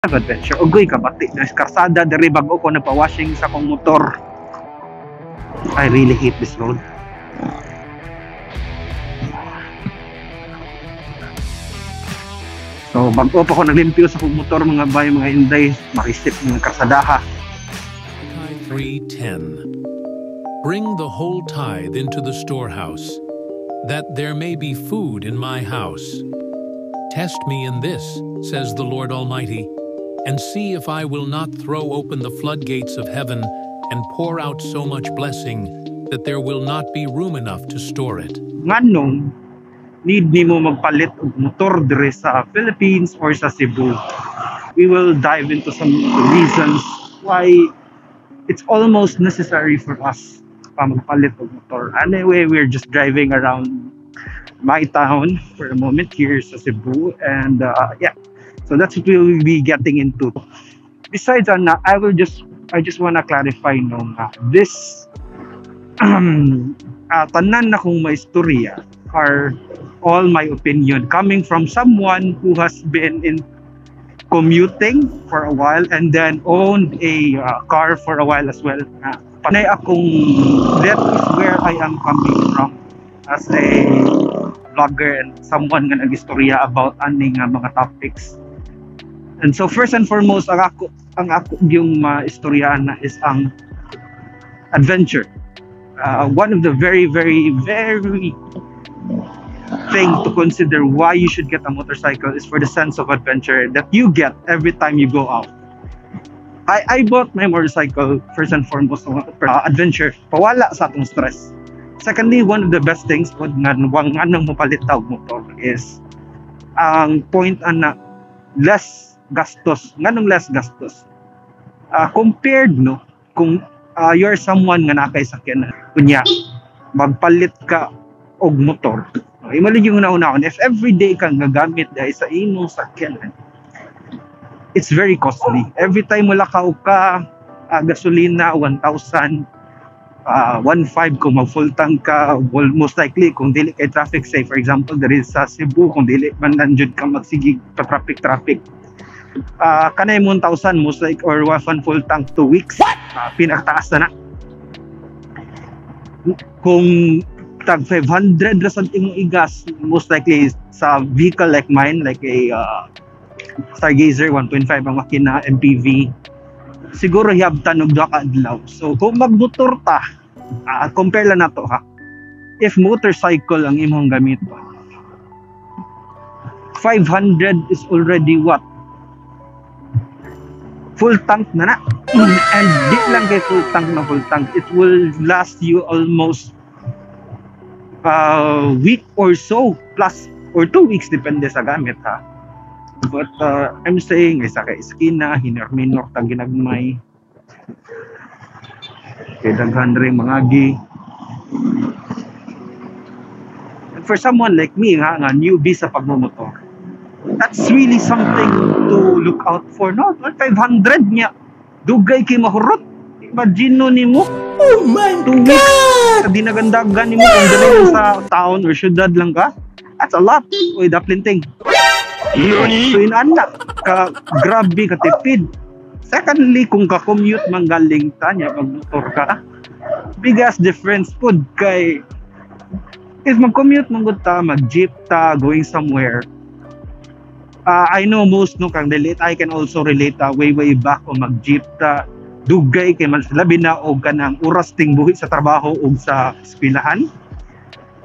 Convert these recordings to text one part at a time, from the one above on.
Adventure. Ugoy kabati. There's karsada diri, bag-o ko nagpa-washing sa akong motor. I really hate this road. So bag-o pa ko naglimpyo sa akong motor, mga bay, mga inday, marisip mga karsadaha. 3:10. Bring the whole tithe into the storehouse, that there may be food in my house. Test me in this, says the Lord Almighty, and see if I will not throw open the floodgates of heaven and pour out so much blessing that there will not be room enough to store it. Nganong need nimo magpalit og motor dire sa Philippines or sa Cebu? We will dive into some reasons why it's almost necessary for us pa magpalit og motor. Anyway, we're just driving around my town for a moment here sa Cebu, and yeah, so that's what we will be getting into. Besides ana, I just wanna clarify, no, nga this tanan na kong maistorya are all my opinion coming from someone who has been in commuting for a while and then owned a car for a while as well. Panay akong, that is where I am coming from as a vlogger and someone nga nag-istorya about ani nga mga topics. And so first and foremost, ang ako yung maistoryaan na is ang adventure. One of the very, very, very thing to consider why you should get a motorcycle is for the sense of adventure that you get every time you go out. I bought my motorcycle first and foremost for adventure, pawala sa atong stress. Secondly, one of the best things pod nga nang mopalit og motor is ang point ana, less gastos. Nganong less gastos? Compared, no, kung you're someone nga naa kay sakyanan, kunya magpalit ka og motor, imo lang yung una-una, if every day kang gagamit dahil sa imong sakyanan, it's very costly. Every time mo lakaw ka, gasolina 1,000, 1.5 kung mag full tank ka. Well, most likely kung dili kay traffic, say for example diri sa Cebu, kung dili man lang jud ka magsige pa traffic traffic, kanay mo 1,000 most like or one full tank 2 weeks, pinakataas na na. Kung tag 500 ra sa imong igas, most likely sa vehicle like mine, like a Stargazer 1.5 ang makina, MPV, siguro hiyabtan og duha ka adlaw. So kung magmotor ta, compare lang nato ha, if motorcycle ang imong gamiton, 500 is already what? Full tank na na. And di lang kay full tank na full tank, it will last you almost a week or so plus or 2 weeks, depende sa gamit ha. But I'm saying isa kay iskina hinor minor tag ginagmay kay daghan ring mangagi. And for someone like me nga nga newbie sa pagmumotor, that's really something to look out for, no? 500 niya, dugay kay mahurot. Imagine, no, nimo Oh my 2 weeks dinagandagan nimo kung dili sa town or syudad lang ka. That's a lot. Uy, daplinting. So inana ka grabe katipid. Secondly, kung ka-commute man galing ta niya magmotor ka, biggest difference pud kay if mag-commute man gud ta, mag-jeep ta going somewhere. I know most, no, kang relate, I can also relate, way way back o mag-jeep ta, dugay kay man, labi na og kanang oras ting buhi sa trabaho ug sa eskwelahan.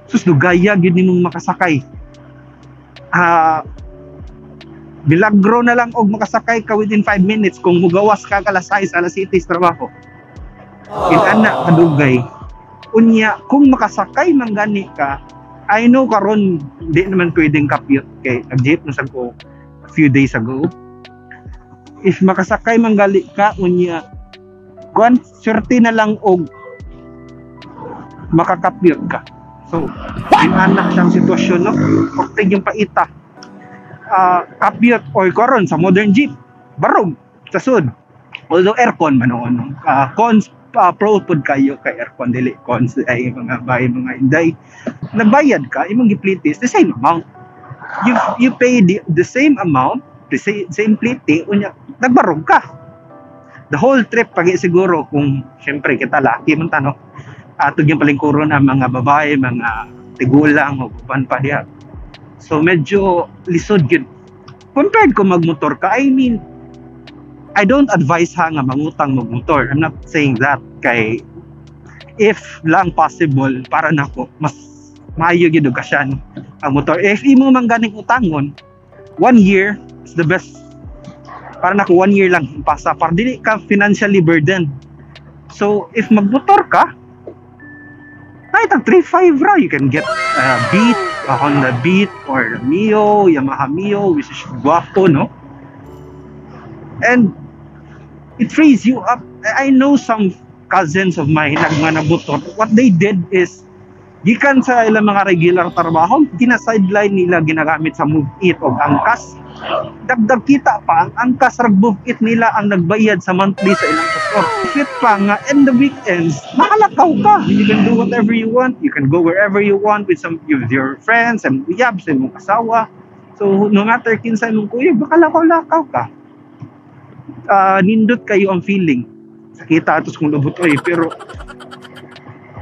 Sus, dugaya gyud nimong makasakay. Milagro na lang og makasakay ka within 5 minutes kung mugawas ka alas 6, alas 7 sa trabaho. Inana kadugay. Unya kung makasakay man gani ka, I know karon di naman pwedeng kapyot kay nag-jeep na sad ko a few days ago. If makasakay man gali ka, unya kuan, swerte na lang og makakapyot ka. So inana siyang sitwasyon, no? Pagtig yung paita, kapyot or karon sa modern jeep, barog sa sud, although aircon man noon, cons, pro pod kayo kay aircon, dili cons ay mga bay, mga inday. Nagbayad ka, imong giplitis the same amount. You pay the same amount. The same plate, unya, nagbarog ka. The whole trip, pag siguro, kung syempre kita laki man ta, no? Atog yung palingkuron ang mga babae, mga tigulang, o uban pa diha. So medyo lisod yun. Compared kung magmotor ka, I mean, I don't advise ha nga mangutang magmotor. I'm not saying that, kay if lang possible para nako mas maayo gyud og kasyan ang motor. If imo man ganing utangon, 1 year is the best. Para nako, 1 year lang pasa para dili ka financially burdened. So if magmotor ka, kahit ang 3.5 ra, you can get a Beat, a Honda Beat, or Mio, Yamaha Mio, which is guwapo, no? And it frees you up. I know some cousins of mine nag mga nagmotor. What they did is, gikan sa ilang mga regular trabaho, gina-sideline nila, ginagamit sa Move It o Angkas. Dagdag kita pa, ang Angkas rag Move It nila ang nagbayad sa monthly sa ilang motor. Fit pa nga, in the weekends, makalakaw ka. You can do whatever you want. You can go wherever you want with your friends and uyab sa imong asawa. So, no matter kinsa imong kuya, baka lakaw-lakaw ka. Nindot kayo ang feeling. Sakita atos kung lubot oy, pero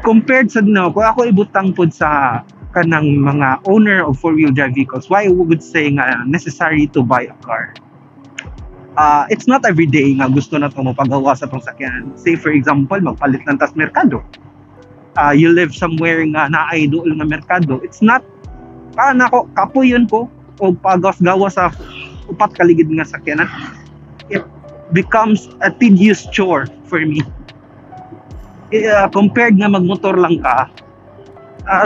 compared sa no, kung ako ibutang pod sa kanang mga owner of four-wheel drive vehicles, why I would say nga necessary to buy a car. It's not every day nga gusto na itong mapagawa sa itong sakyanan. Say, for example, magpalit lang tas merkado. You live somewhere nga naay dool nga merkado. It's not, para nako, kapoyon ko o pagawas-gawas sa upat kaligid nga sakyanan. It becomes a tedious chore for me. Compared nga magmotor lang ka,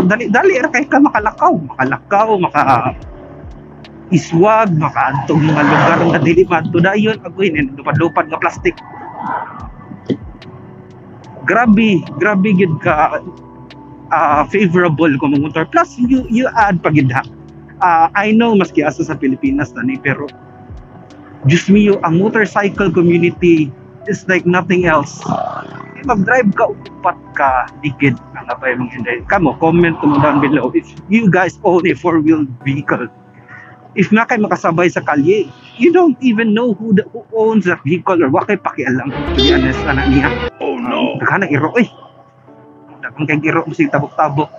dali dali ra kay ka makalakaw, maka iswag, makaadtog mga lugar nga dili maadto dayon, agoy lupad-lupad nga plastic. Grabe, grabe gyud ka favorable kung magmotor. Plus you add pa gyud ha. I know maski asa sa Pilipinas na ni, pero Diyos mio, ang motorcycle community is like nothing else. Eh, mag-drive ka upat ka dikit mga bay, mga inday. Kamo, comment mo down below if you guys own a four-wheeled vehicle. If na kay makasabay sa kalye, you don't even know who owns that vehicle or wa kay pakialam. To be honest, ana niya. Oh no! Daghan ang iro eh. Daghan kay iro mo tabok-tabok.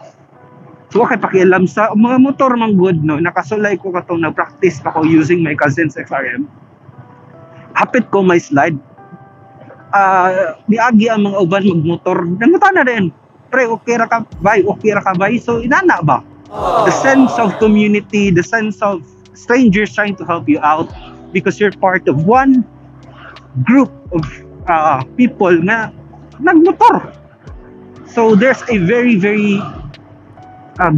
So wa kay pakialam sa mga motor man good, no. Nakasulay ko katong nag-practice pa ko using my cousin's XRM. Hapit ko may slide. Niagi ang mga uban magmotor. Nanguta na rin. "Pre, okay ra ka, bay? Okay ra ka, bay?" So inana ba? The sense of community, the sense of strangers trying to help you out because you're part of one group of people nga nagmotor. So there's a very, very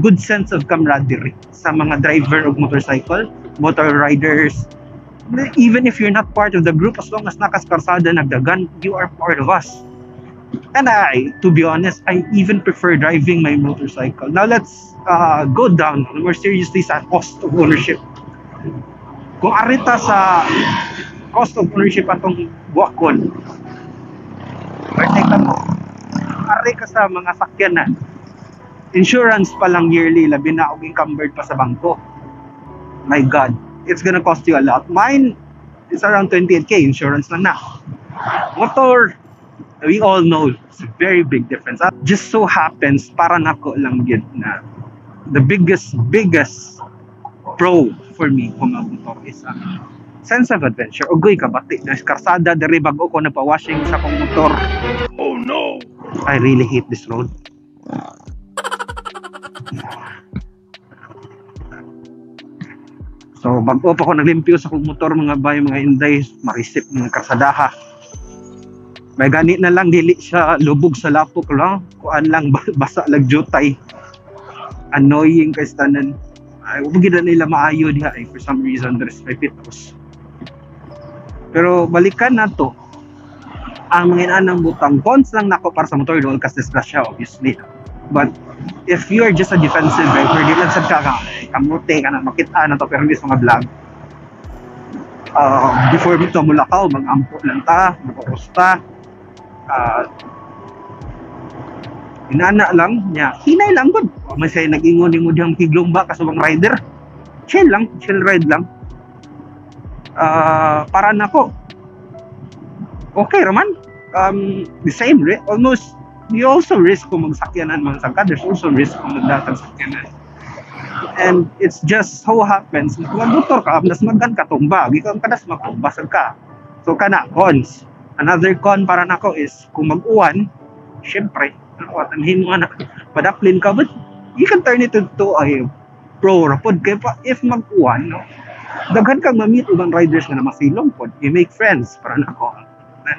good sense of camaraderie sa mga driver of motorcycle, motor riders. Even if you're not part of the group, as long as naa kas karsada nagdagan, you are part of us. And I, to be honest, I even prefer driving my motorcycle. Now let's go down more seriously sa cost of ownership. Kung arita sa cost of ownership atong buwakon, or teka mo, ari ka sa mga sakyanan, insurance pa lang yearly, labi na og encumbered pa sa bangko. My God, it's gonna cost you a lot. Mine is around 28K, insurance lang na. Motor, we all know it's a very big difference. Just so happens, para nako lang gyud na the biggest, biggest pro for me kung magmotor is ang sense of adventure. Ugoy ka bati na karsada diri, bag-o ko nagpa-washing sa akong motor. Oh no! I really hate this road. So, bag-o pa ko naglimpyo sa akong motor, mga bay, mga inday, marisip mga karsadaha. May gani na lang dili siya lubog sa lapok lang, kuan lang, basa lag jutay. Annoying kay tanan. Ay, wag gid na nila maayo diha eh, for some reason there's may pitos. Pero balikan na to. Ang mga inanang butang, cons lang nako para sa motor dool kas disgrasya, obviously. But if you are just a defensive driver, di lang sad ka ka kamote ka na makita na to pero hindi sa mga vlog. Before mo to mulakaw, mag-ampo lang ta, mag-usta. Inana lang niya, hinay lang gud. May say nag-ingon nimo diyang higlong ba kasubang rider. Chill lang, chill ride lang. Para nako, okay raman. The same, almost, you also risk kung magsakyanan man ka. There's also risk kung magdatag sakyanan. And it's just so happens, kung magmotor ka, mas ka tumba. Gikan ka das matumba ka. So kana, cons. Another con para nako is kung mag-uwan, syempre, ano, tanhin mo na, padaplin ka, but you can turn it into a pro ra pod kay pa if mag-uwan, no, daghan kang ma-meet ubang riders nga na masilong pod. You make friends. Para nako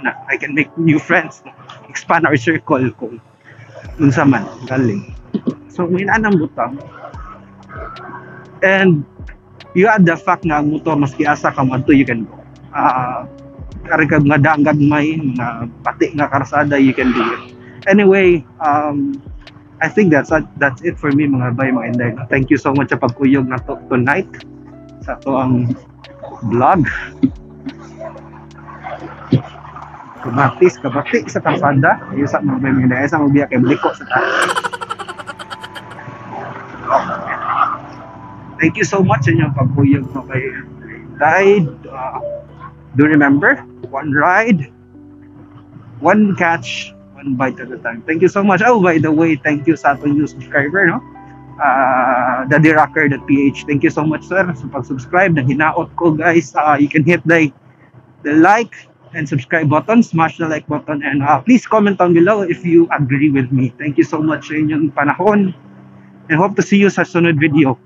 na, I can make new friends, no? Expand our circle kung unsa man galing. So may anang butang and you add the fact nga ang motor, maski asa ka mo, you can go. Kari kag nga daang gagmay, mga pati nga karsada, you can do it. Anyway, I think that's it for me, mga bay, mga inday. Thank you so much sa pagkuyog nato tonight sa atoang vlog. Kabatis, kabati sa karsada. Ayo sa mga bay, mga inday, sa magbiya kay liko sa ta. Thank you so much sa inyong pagkuyog, mga bay, inday. Do remember, one ride, one catch, one bite at a time. Thank you so much. Oh, by the way, thank you sa atong new subscriber, no? daddyrocker.ph. Thank you so much, sir, sa pag-subscribe. Naginaot ko, guys. You can hit the like and subscribe button. Smash the like button. And please comment down below if you agree with me. Thank you so much sa inyong panahon. And hope to see you sa sunod video.